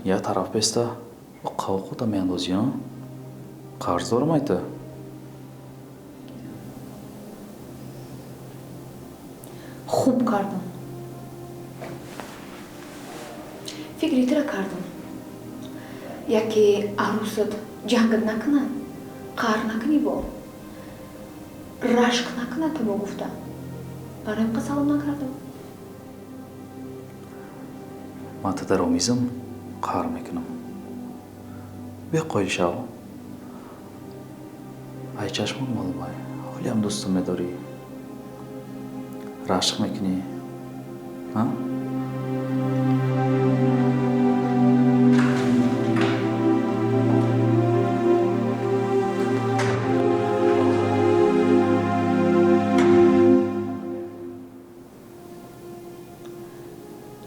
Я тараф беста қавқута меандозӣ, а? Қарз дорам айта? Хуб кардам. Фикри тура кардам. Яке арӯсат ҷангат накунад, қаҳр накунӣ бо. Рашк накунад ту бо гуфта. Барои ин салом накардам. Ман ту дар омизам қаҳр мекунам. Биё қоил шав. Ай чашмон маълум ай. Ҳолиам дӯстум медорӣ. Рашк мекунӣ. А?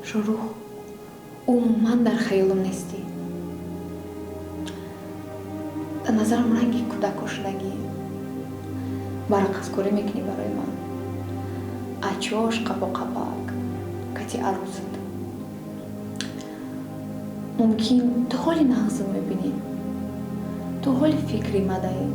Шорух, умуман дар хаёлам нестӣ. Дар назарам ранги кӯдако шудагӣ. Барақаскорӣ мекунӣ барои ман. Ачош қапоқапак, кати арӯсат. Мумкин ту ҳоли нағзм мебинӣ. Ту ҳоли фикри мадаӣ.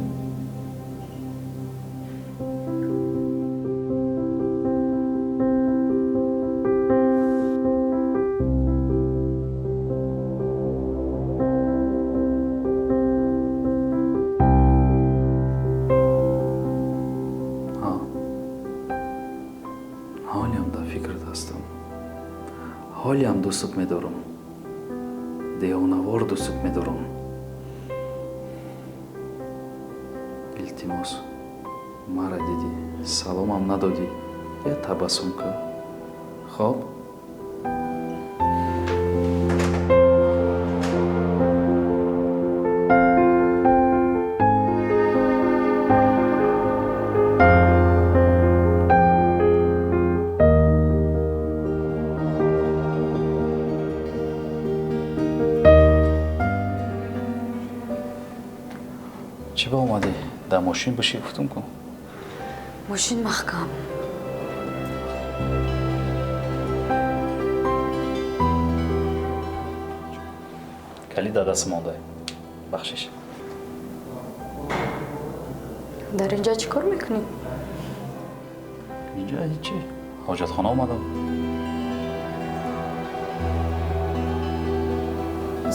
Ҳолиам дӯстат медорам. Девонавор дӯстат медорам. Илтимос, мара дидӣ, саломам надодӣ. Я табассум кун. Хоб? Чӣ ба омадӣ? Дар мошин бошӣ гуфтум ку? Мошин маҳкам. Калид дар даст монда. Бахшиш. Дар инҷа чӣ кор мекунӣ? Инҷа ҳичи. Ҳоҷатхона омадам.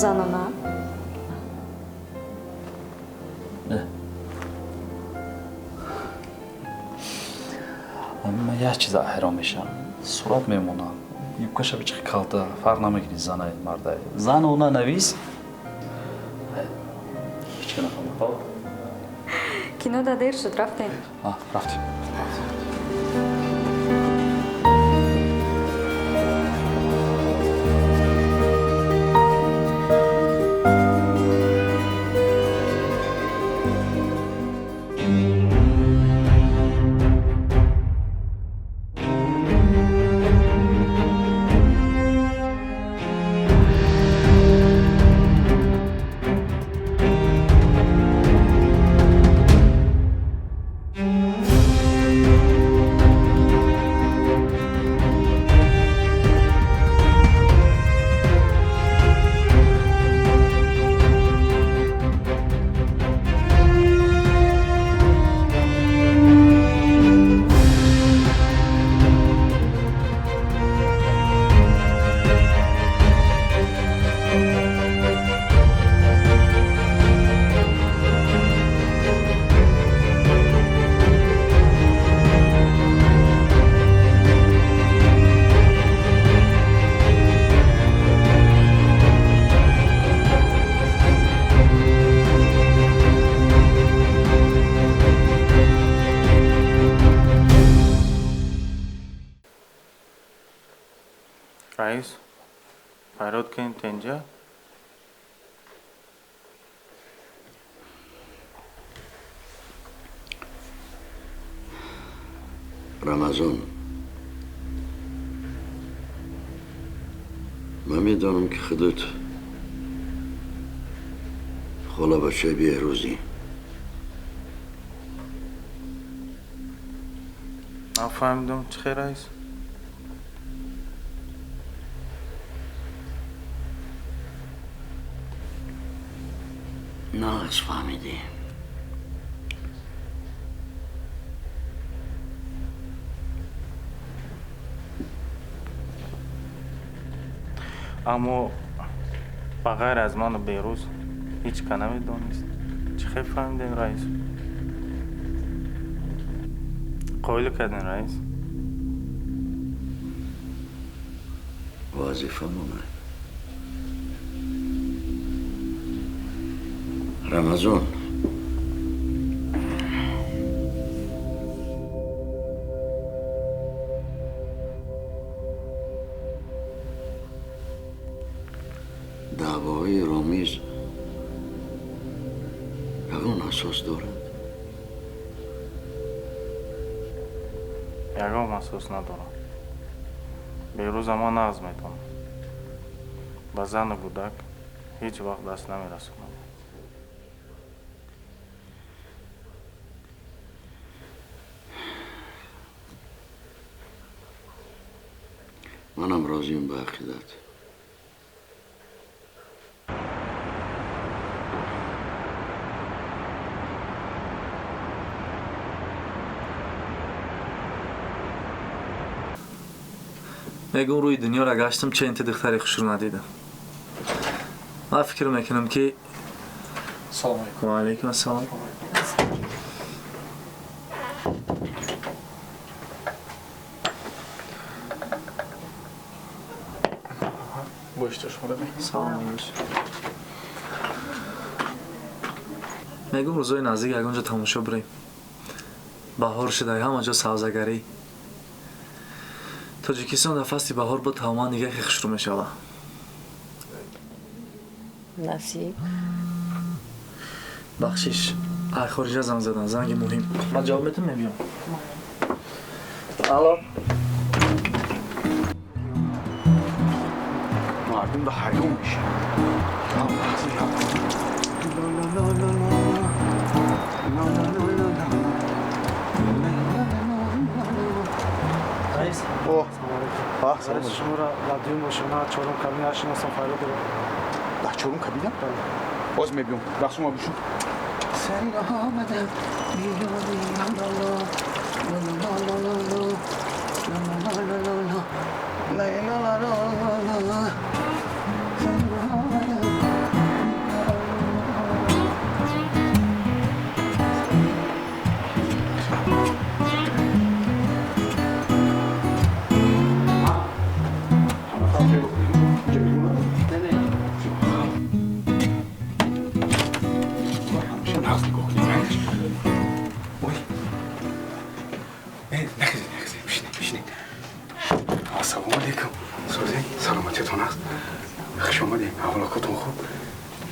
Занона? Ман як чиза ҳайрон мешавам. Сурат мемонад. Юбкаша бичихи калта, фарқ намекунӣ занай, мардай. Занона навис. Ҳеч ка нафаҳмад. Хоб? Кино да дер шуд, рафтем. Рафтем. Раис, файрод кунем то инҷа? Рамазон, ман медонам ки худат хола бачаи беҳрӯзӣ. Нафаҳмидам, чӣ хел раис? Нағз фаҳмидӣ. Аммо ба ғайр аз ману Беҳрӯз ҳеҷ ка намедонист. Чӣ хел фаҳмидем, раис? Қоил кардем, раис? Вазифамона. Рамазон. Даъвоҳои Ромиз ягон асос дорад? Ягон асос надорад. Беҳрӯза ман нағз медонам. Ба зану кӯдак ҳеҷ вақт даст намерасонам. Манам розиам ба ақидат. Мегум рӯи дунёро гаштам, ченти духтари хушрӯ надидам. Ман фикр мекунам ки Салом алейкум. Ва алейкум ассалом. Салом. Мегум рӯзои наздик ягон ҷо тамошо бирем. Баҳор шуда, ҳама ҷо сабзагарӣ. Тоҷикистон дар фасли баҳор бо тамоман нигаҳи хушрӯ мешавад. Насиб. Бахшиш, ай хориҷа занг задан, занги муҳим. Ман ҷавоб метам, мебиём. Алло. Мардум да ҳайрон мешавад. Раис? О, Раис, шуморо дар дуюм ошхона чорум кабина шиносам, фарёд дорам. Дар чорум кабина? Боз мебиём. Рақсума бишун. Сари омадам, Ассалому алейкум. Сӯзин, саломатитон аст? Хуш омадем. Аҳволакотон хуб?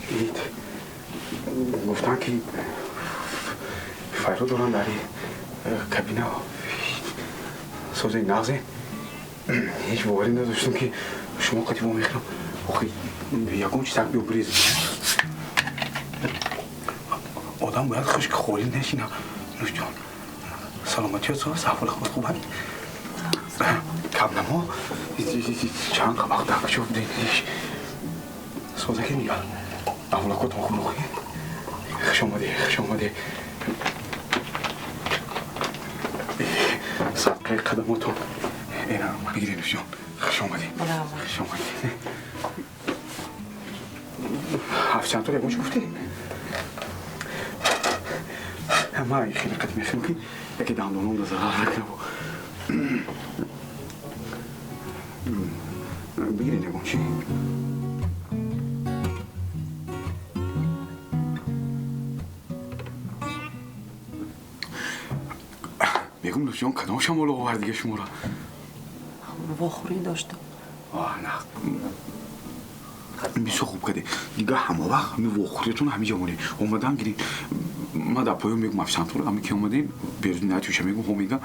Ид гуфтанд ки файро доранд дар кабина. Сӯзин, нағзин. Ҳеҷ боварӣ надоштам ки шумо қати во мехӯрам. Охи, ягон чиз так биёбрез. Одам бояд хушк холӣ нешина. Нӯшҷон, саломатиёт соз, аҳволакот хуб аст? Кабнамо чанд вақт дар куҷо будед? Созаки мегӯяд. Аҳволакотон хуб охи? Хуш омадед, хуш омадед. Садқаи қадамотон. Ина бигиред, нӯшҷон. Хуш омадед. Хуш омадед. Официантор ягон чӣ гуфтед? Ман хеле қадим мехӯрам ки яке дандонам да зарар накунам. Бигиред ягон чӣ. Мегум, Лутфиҷон, кадом шамол овард дига шуморо? Вохӯрӣ доштам. На, бисёр хуб кардед. Дига ҳама вақт ҳамин вохӯриятон ҳамин ҷо монед. Омадан гиред. Ман дар поён мегум официантор, ҳамин ки омадем, беруни натюша мегум, ҳо мега.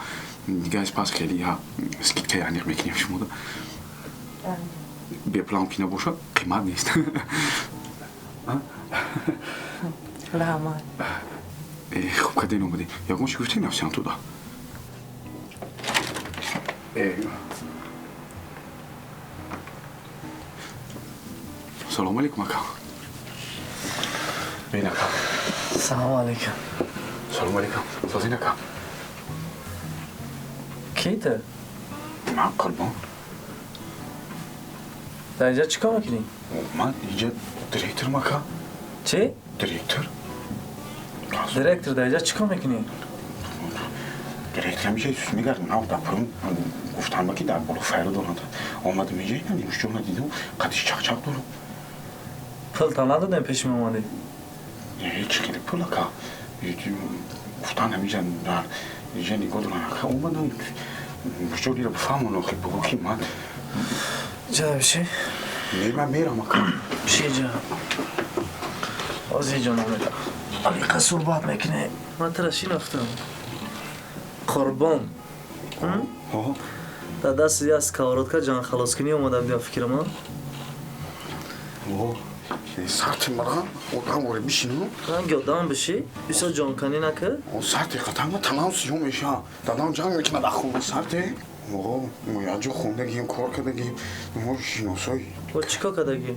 Дига аз пас хеле я скидкаи аниқ мекунем шумода. Беплан ки набошад, қимат нест. Раҳмат. Хуб кардед омадед. Ягон чӣ гуфтед официантода? Салом алейкум, ака. Бинака. Салому алейкум. Салому алейкум. Созинака. Ки ту? Ман Қурбон. Дар инҷа чӣ кор мекунӣ? Ман инҷа директорам, ака. Чӣ? Директор. Директор дар инҷа чӣ кор мекунӣ? Директор ҳамиша мегардам, нав дар пурм гуфтам, ки дар боло файро доранд. Омадам инҷа, инам нӯшҷон надидам, қадиш чақчақ дорам. Пул та надодем, пеши меомадӣ? Чӣ хеле пул, ака? Гуфтан ҳамиҷа дар инҷа нигоҳ доранд, ака. Омадам нӯшҷон ира бифаҳмон, охи бугӯ ки ман Ҷа биши? Не, ман мерам, ака. Биши ҷа. Ҳозир ҷон омеда. Алиқа суҳбат мекунем. Ман тура шинохтам. Қурбон. Дар дасти як сковородка ҷанхалоскунӣ омада будям, фикрама. Сарти мара одам оре бишину. Ранги одам биши, бисёр ҷонканӣ накар. Сарти қатама танам сиём меша. Дадам ҷанг мекунад аху сарти. Мо як ҷо хондагием, кор кардагием, мо шиносои. О, чӣ кор кардагӣ?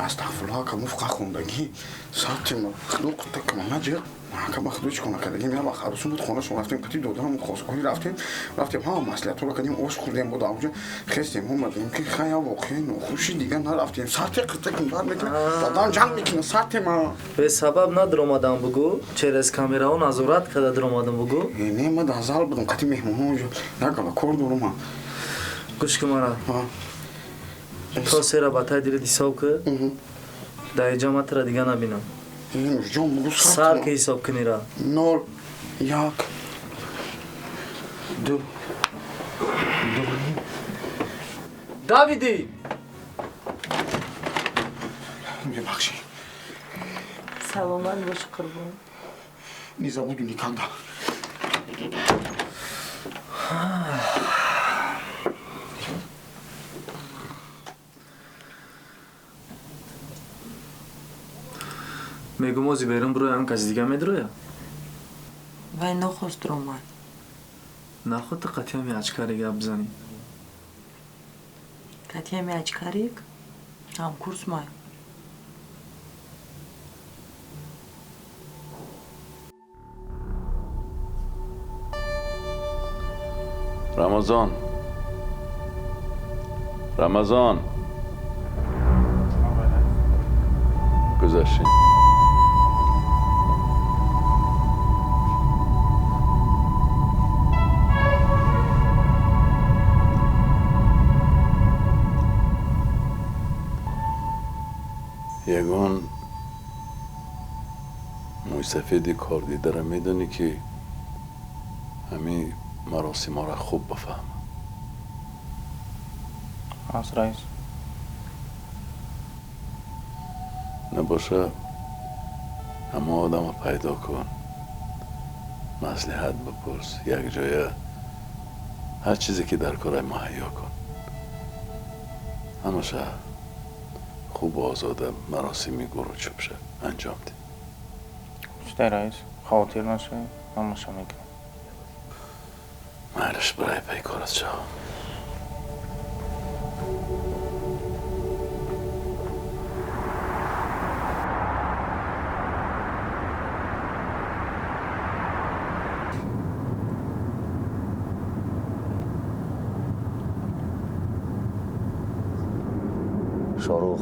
Астағфируллоҳ, ака, мо фақат хондагӣ. Сарти ма худо қутта наҷиқ. Ака, ба худо чӣ кор накардагим? Як вақт арӯсум буд, хонашон рафтем, қати додарам хостгорӣ рафтем, рафтем, ҳама маслиҳатҳоро кардем, ош хӯрдем, бо дар онҷо хестем, омадем, ки хай, як воқеаи нохуши дига нарафтем. Сарти қиттакум дард мекунад, дадам ҷанг мекунад, сарти ма. Бесабаб надиромадам, бугӯ, через камераҳо назорат карда диромадам, бугӯ. Не, ма дар зал будам, қати меҳмонҳо онҷо як гала кор дорум ма. Гӯш кун мара. То сера ба таи дилит ҳисоб кӣ, дар инҷа ман тура дига набинам. Ҷон, бугӯ. Сар ки ҳисоб кунира. 0, 1, 2, 2. Давиди! Мебахшӣ. Саломат бош, Қурбон. Не забуду никогда. Мегум, ози берун бироям, каси дига медироя? Вай нохост ромад. Наход ту қатъиями ачкари гап бизанӣ? Қатъиями ачкарик ҳамкурс май. Рамазон, Рамазон, гузашти. Ягон мӯйсафеди кордидара медонӣ, ки ҳамин маросимҳоро хуб бифаҳмад? Ҳаст, раис. Набоша, ҳамо одама пайдо кун, маслиҳат бипурс, якҷоя ҳар чизе ки дар кора муҳайё кун. Ҳамаша хубу озода маросими гуру чӯбша анҷом дид. Читай, раис, хавотир нашавед, ҳамаша мекунам. Майлаш, бирай пай корат шав. Шорух,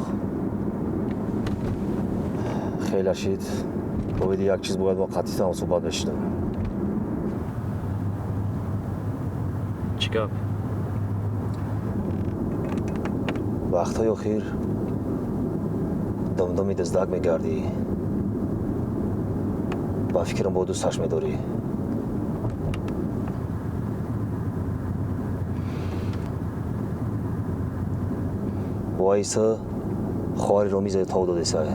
хеле шид, оиди як чиз бояд бо қатъитам суҳбат мешидам. Чӣ гап? Вақтҳои охир домдоми дуздак мегардӣ, ба фикрам бо дӯсташ медорӣ. Вайса хоҳари Ромиза тов додесай.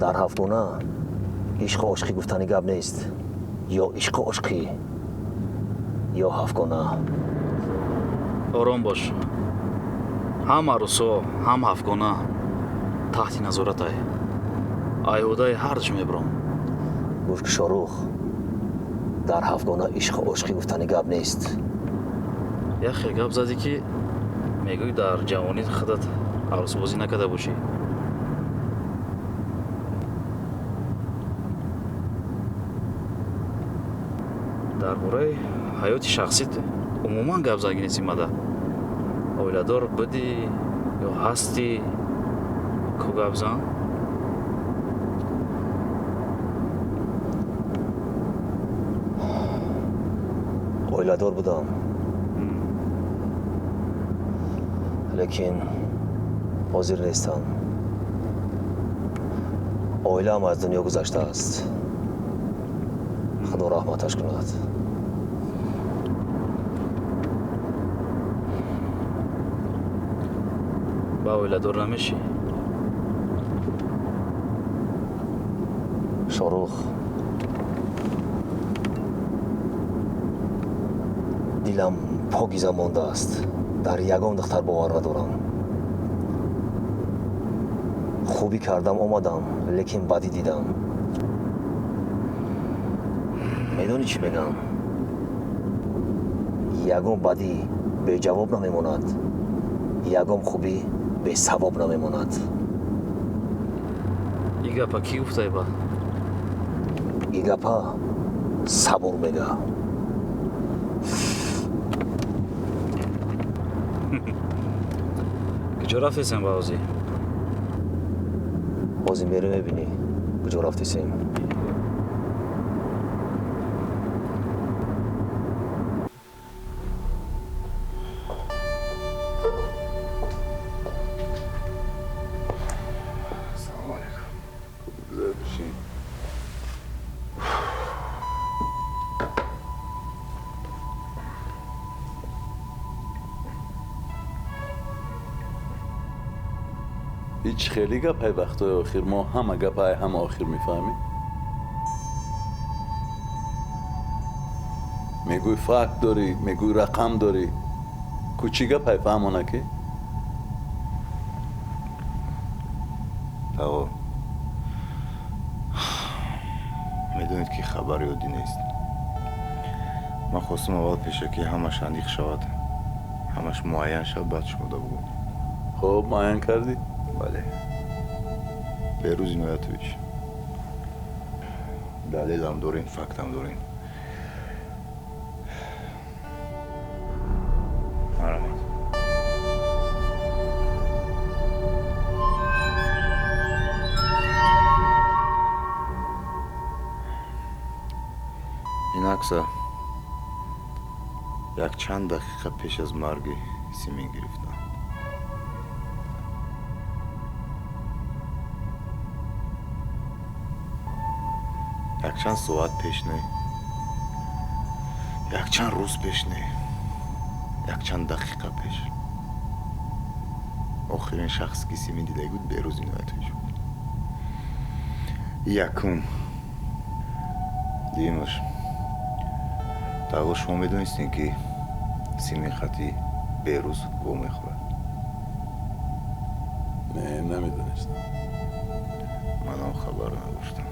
Дар ҳафтона ишқу ошиқӣ гуфтани гап нест. Ё ишқу ошиқӣ, ё ҳафтгона. Ором бош. Ҳам арӯсо, ҳам ҳафтгона таҳти назоратай. Айҳудаи ҳарчи мебурам. Гӯш ки, Шорух, дар ҳафтгона ишқу ошиқӣ гуфтани гап нест. Як хел гап задӣ, ки мегӯӣ дар ҷавонӣ худат арӯсбозӣ накарда бошӣ. Дар бораи ҳаёти шахсит умуман гап заги нестӣ мада. Оиладор будӣ ё ҳастӣ? Ку гап зан. Оиладор будам, лекин ҳозир нестам. Оилаам аз дунё гузаштааст, Худо раҳматаш кунад. Ба оиладор намешӣ? Шорух, дилам покиза мондааст, дар ягон духтар бовар надорам. Хубӣ кардам, омадам, лекин бадӣ дидам. Медонӣ чӣ мегӯям? Ягон бадӣ беҷавоб намемонад, ягон хубӣ бесавоб намемонад. И гапа кӣ гуфтай ба? И гапа сабур мега. Куҷо рафтесем ба ҳозир? Ҳозир мерӣ, мебинӣ куҷо рафтесем. Салому алейкум. Бишин. Ҳеҷ хеле гапай вақтҳои охир мо ҳама гапай ҳама охир мефаҳмем. Мегӯй факт дорӣ, мегӯй рақам дорӣ. Ку чӣ гапай фаҳмона ки? Тағо, медонед ки хабари оддӣ нест. Ман хостам аввал пешакӣ ҳамаш аниқ шавад, ҳамаш муайян шавад, баъд шумода бугӯм. Хуб, муайян кардӣ? Бале. Беҳрӯз Иноятович, далелам дорем, фактам дорем. Марамад. Ин акса якчанд дақиқа пеш аз марги Симин гирифтам. Якчанд соат пеш не, якчанд рӯз пеш не, якчанд дақиқа пеш. Охирин шахс ки Симин дидаги буд, Беҳрӯз Иноятович буд. Якум. Дуюмаш, тағо, шумо медонистем ки Симин хати Беҳрӯз во мехӯрад? Не, намедонистам. Манам хабар надоштам.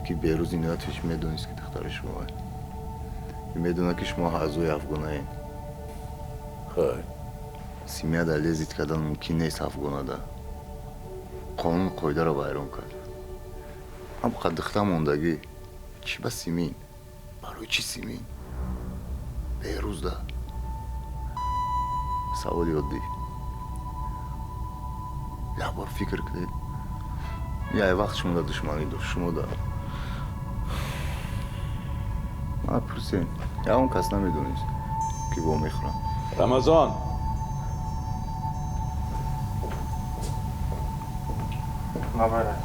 Ки Беҳрӯз Иноятович медонист ки духтари шумо медонад ки шумо аъзои афгонаед. Хай. Симия дар лезит кардан мумкин нест афгонада. Қонун қоидаро вайрон кард. Ҳам қад духта мондагӣ. Чӣ ба Симин? Барои чӣ Симин? Беҳрӯзда. Саволи оддӣ. Як бор фикр кунед. Як вақт шумо да душманӣ дошт, шумо да. Ман пурсем, ягон кас намедонист ки во мехӯрам. Рамазон! Мабарас.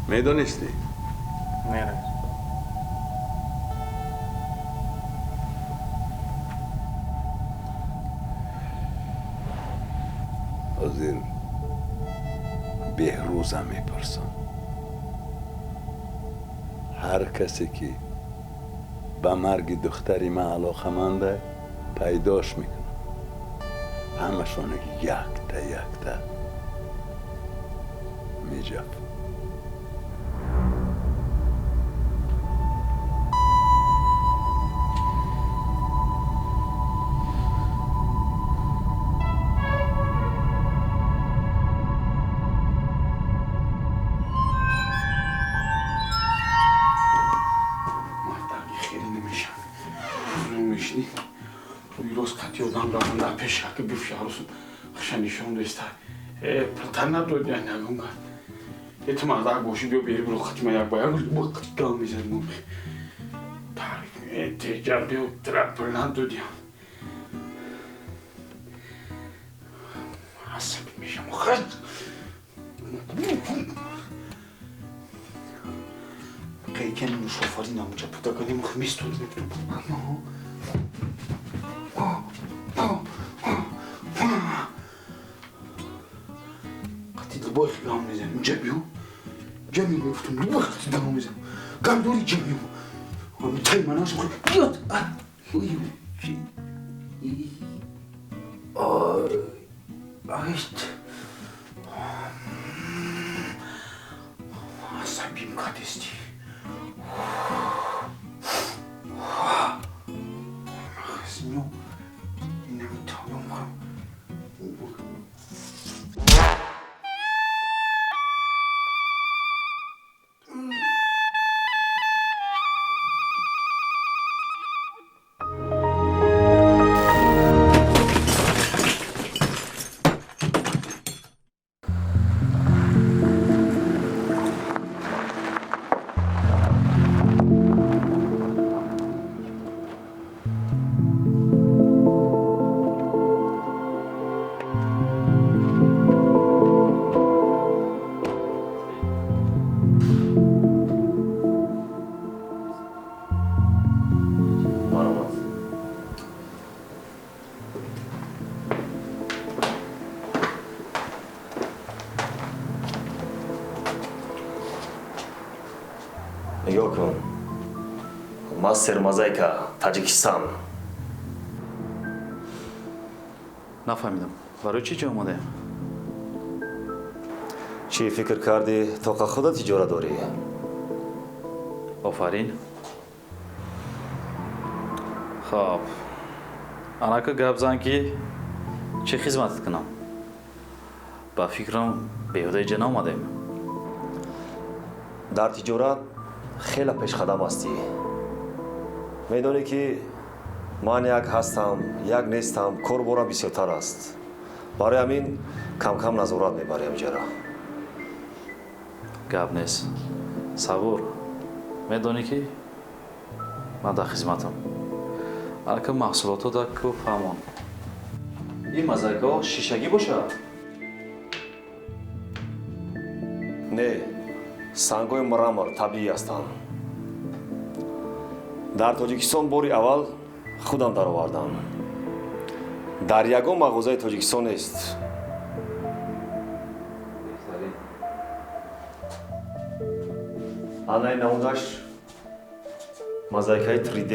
Медонистӣ? Не, раис. Ҳозир Беҳрӯзам мепурсам. Ҳар касе ки ба марги духтари ман алоқаманда, пайдош мекунам. Ҳамашонро якта якта меҷаф. Дар пеши аки бифши арӯсум хаша нишон деста. Э, пулта надод я нагунга. Э, ту мардак боши, биё бери биро хатима як ба як қати гал мезанем. Таъриф э, теҷа биё тра пул надодиям. Асабӣ мешам. Хат. Қейкен нушофари намуҷа пудакани мух мистод мебинам. Қати дубой гам мезанем. Ҷабиё. Ҷабиё мегуфтам. Дубой қати гам мезанем. Гам дори ҷабиё. Тай манаш биёд. Айт. Асабим кадести. Хазмё. Наметавонам. Нигоҳ кун, мастер мозаика, Таҷикистон. Нафаҳмидам, барои чӣ ҷо омадаем? Чӣ фикр кардӣ, тоқа худа тиҷора дорӣ? Офарин. Хоб, анака гап зан, ки чӣ хизматат кунам? Ба фикрам, беҳуда иҷа наомадаем. Дар тиҷорат хеле пешқадам ҳастӣ. Медонӣ, ки ман як ҳастам, як нестам, корборам бисёртар аст. Барои ҳамин камкам назорат мебарем иҷара. Гап нест, сабур. Медонӣ, ки ман дар хизматам. Анака маҳсулотҳо дар ку фаҳмон. Ин мозаикаҳо шишагӣ бошад? Не, сангҳои мрамор, табиӣ ҳастанд. Дар Тоҷикистон бори аввал худам даровардам. Дар ягон мағозаи Тоҷикистон нест. Анаи намунаш мозаикаи 3D.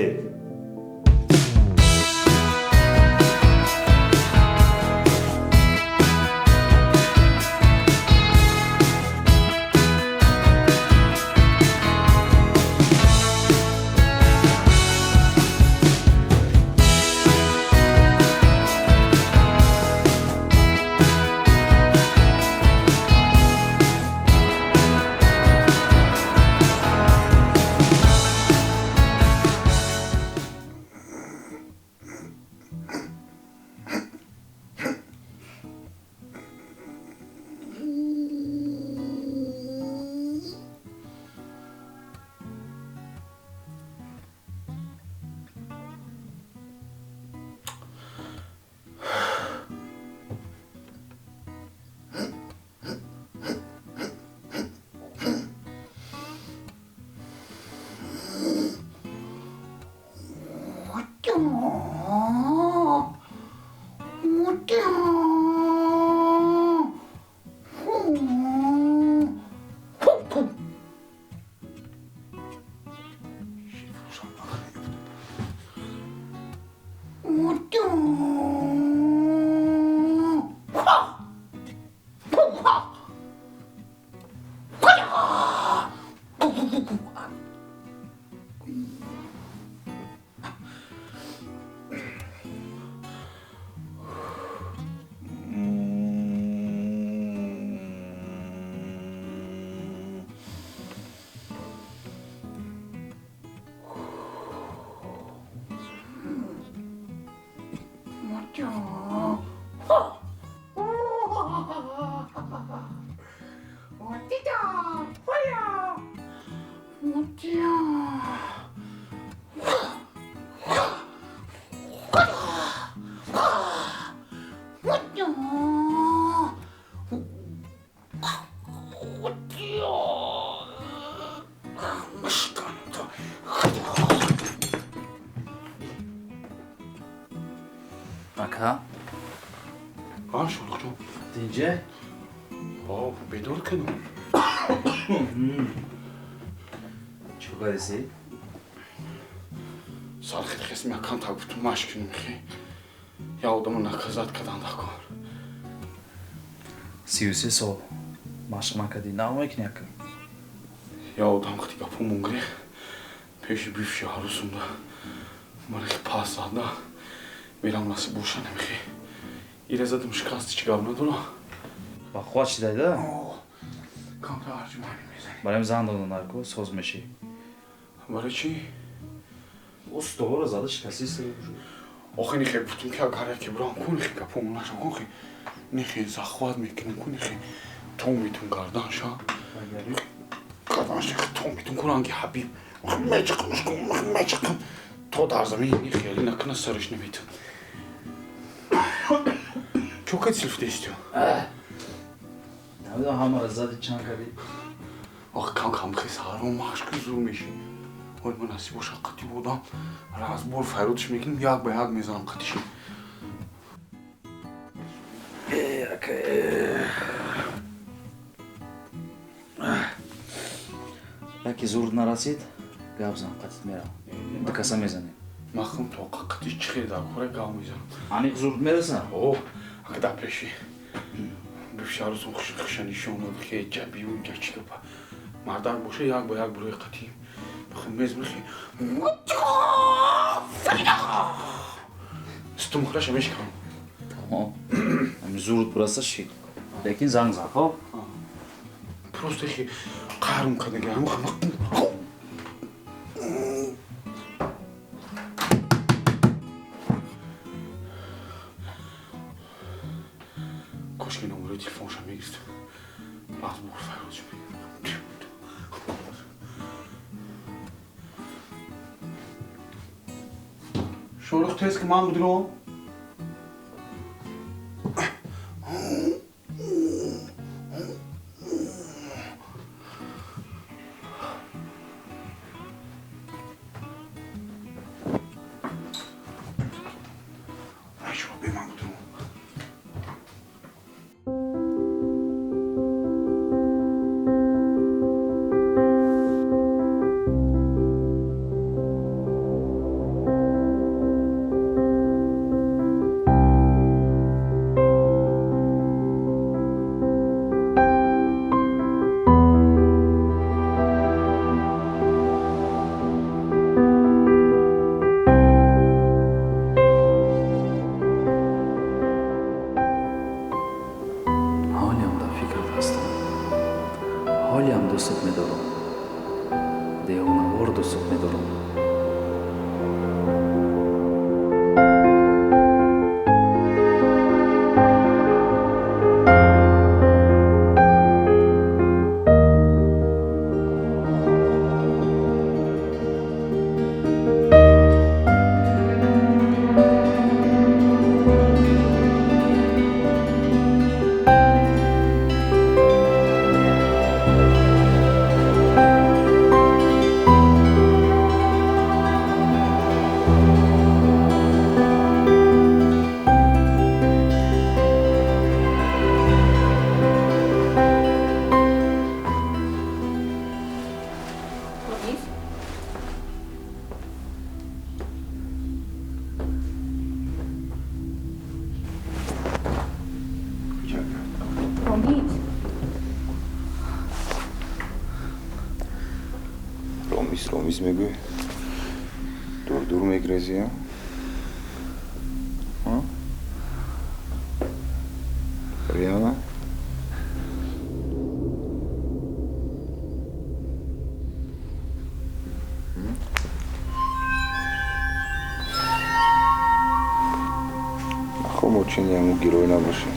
Ака? А, Шоҳрухҷон. Динҷа? О, бедор кунам. Чӣ кардиси? Сархит хес мякан та гуфтум машқ кунем хи. Я одамо наказать кадан дакор. 33 сол машқ накардӣ, нав мекунӣ ака? Я одам хати гапо мунгре. Пеши бивши ҳарусумда. Мара хи пас зада. Мерам насиб боша намехи. Ира задам шикасти чӣ гап надора. Ба қувват шидай да? Камтар арҷумани мезанӣ. Барои зан додан нарко соз мешӣ. Барои чӣ? Устовора зада шикасти. Охи нихе гуфтум ки агар яке бирам ку нихе гапо наша ку нихе нихе захват мекунам ку нихе то метун гардан ша. Гардан ша то метун ку ранги Ҳабиб. Мечиқам мечиқам то дар замин нихе али накуна сараш наметун. Чо кад силфтестю? Намедонам ҳамаро зади чанд кардӣ. Ох кам кам хес ҳаром машқи зур мешӣ. Ой ман насиб боша қатӣ будам. Разбор файродш мекунем як ба як мезанам қатиши. Ака. Яке зур нарасид, гап зан қатит мерам. Ду каса мезанем. Ман хум тоқа қатиш чӣ хел дар кора гап мезанам. Аниқ зур мераса? О, ака дар пеши. Бивши арӯсум хуша нишон дод ки ҷабиу ҷа чӣ гапа. Мардак боша як ба як бурои қатӣ. Хум мез мехи. Стумхраша мешикам. Тамом. Ами зурд бураса шид. Лекин занг зад, хоб? Просто хи қарм кадаги ам хама. Кошки номерои телефонша мегирифтам. Разбор файродш мекардам. Шоҳрух тез ки ман будиром. Ҳолиам дӯстат медорам. Девонавор дӯстат медорам. Ромис, ромис мегӯӣ? Дур дур мегрезӣ, а? Риана? Нахо мочини ҳамун гирой набошӣ.